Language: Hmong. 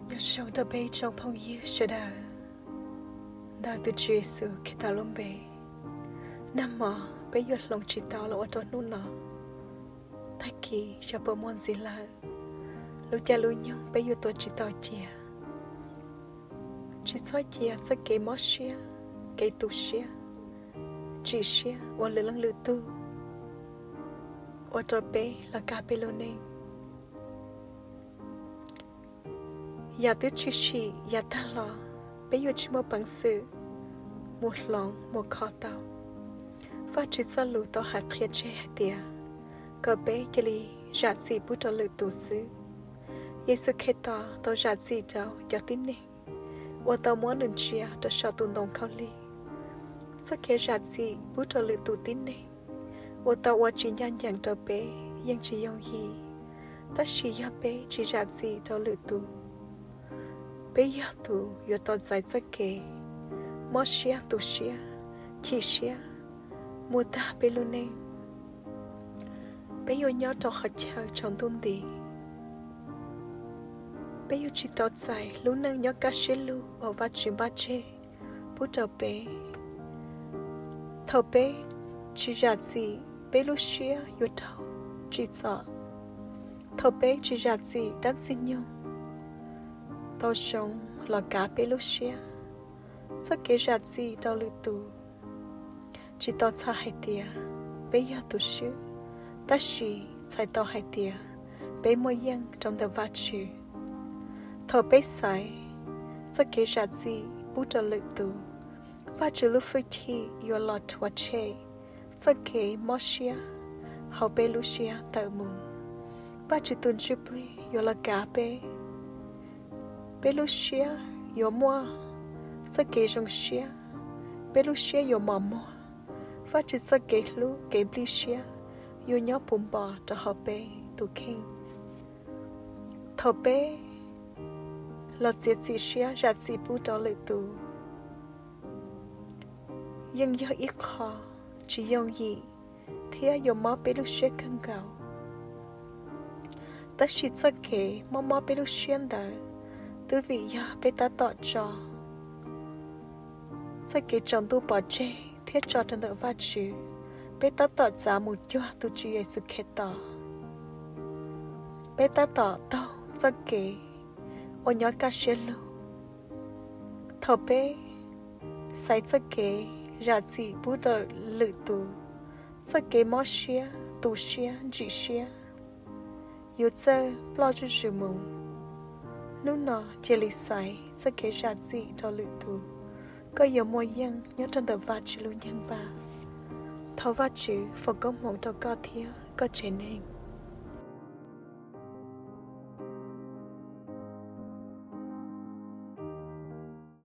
Nyob zoo rau peb tsoom phooj ywg sawv daws, ntawm tus Tswv Yexus Khetos lub npe, nag hmo peb yuav hloov tsis tau los ua rau hnub no. Tag kis xyov puas muaj ntxiv lawm, lub caij lub nyoog peb yuav tuav tsis tau cia. Tsis txhob cia txoj kev mob siab, kev tu siab, ntsim siab ua lwm leej lwm tug ua rau peb los kav peb lub neej. Yam twb tshwm sim yav tag los, peb yuav tsis muaj peev xwm mus hloov mus kho tau. Vajtswv txoj lus tau hais qhia tseg hais tias kom peb cia li zam txim pub rau lwm tus xwb. Yexus Khetos tau zam txim rau cov tib neeg uas tau muab nws ntsia rau saum tus ntoo khaub lig. Txoj kev zam txim pub rau lwm tus tib neeg uas tau ua tsis ncaj ncees rau peb yeej tsis yooj yim, tab sis yog peb tsis zam txim rau lwm tus, peb yog tus yuav tau txais txoj kev mob siab, tu siab, chim siab mus tag peb lub neej. Peb yuav nyob rau qhov chaw tsaus ntuj nti. Peb yuav tsis tau txais lub neej nyob kaj siab lug uas Vajtswv npaj tseg pub rau peb. Thaum peb tsis zam txim, peb lub siab yuav raug tsim txom. Thaum peb tsis zam txim dab ntxwg nyoog tau zoo los kav peb lub siab, txoj kev zam txim rau lwm tus tsis tau txhais hais tias peb yog tus swb, tab sis txhais tau hais tias peb muaj yeej rau ntawm Vajtswv. Thaum peb xaiv txoj kev zam txim pub rau lwm tus, Vajtswv lub hwj chim yuav los rhuav tshem txoj kev mob siab hauv peb lub siab tawm mus. Vajtswv tus Ntsuj Plig yuav los kav peb. Peb lub siab yuav muaj txoj kev zoo siab, peb lub siab yuav mos muag. Vajtswv txoj kev hlub kev nplij siab yuav nyob puv npo rau hauv peb tus kheej. Thaum peb los txiav txim siab zam txim pub rau lwm tus, yeej yog ib qho tsis yooj yim thiab yuav mob peb lub siab kawg nkaus. Tab sis txoj kev mob mob peb lub siab ntawd twb vim yog peb tab tom tso txoj kev tsaus ntuj pov tseg thiab tso rau ntawm Vajtswv. Peb tab tom txav mus cuag tus Tswv Yexus Khetos. Peb tab tom taug txoj kev uas nyob kaj siab lug. Thaum peb xaiv txoj kev zam txim pub rau lwm tus, txoj kev mob siab, tu siab, ntsim siab yuav txawj ploj zuj zus mus. Hnub no cia li xaiv txoj kev zam txim rau lwm tus, koj yuav muaj yeej nyob rau ntawm Vajtswv lub nceeg vaj. Thov Vajtswv foom koob hmoov rau koj thiab koj tsev neeg.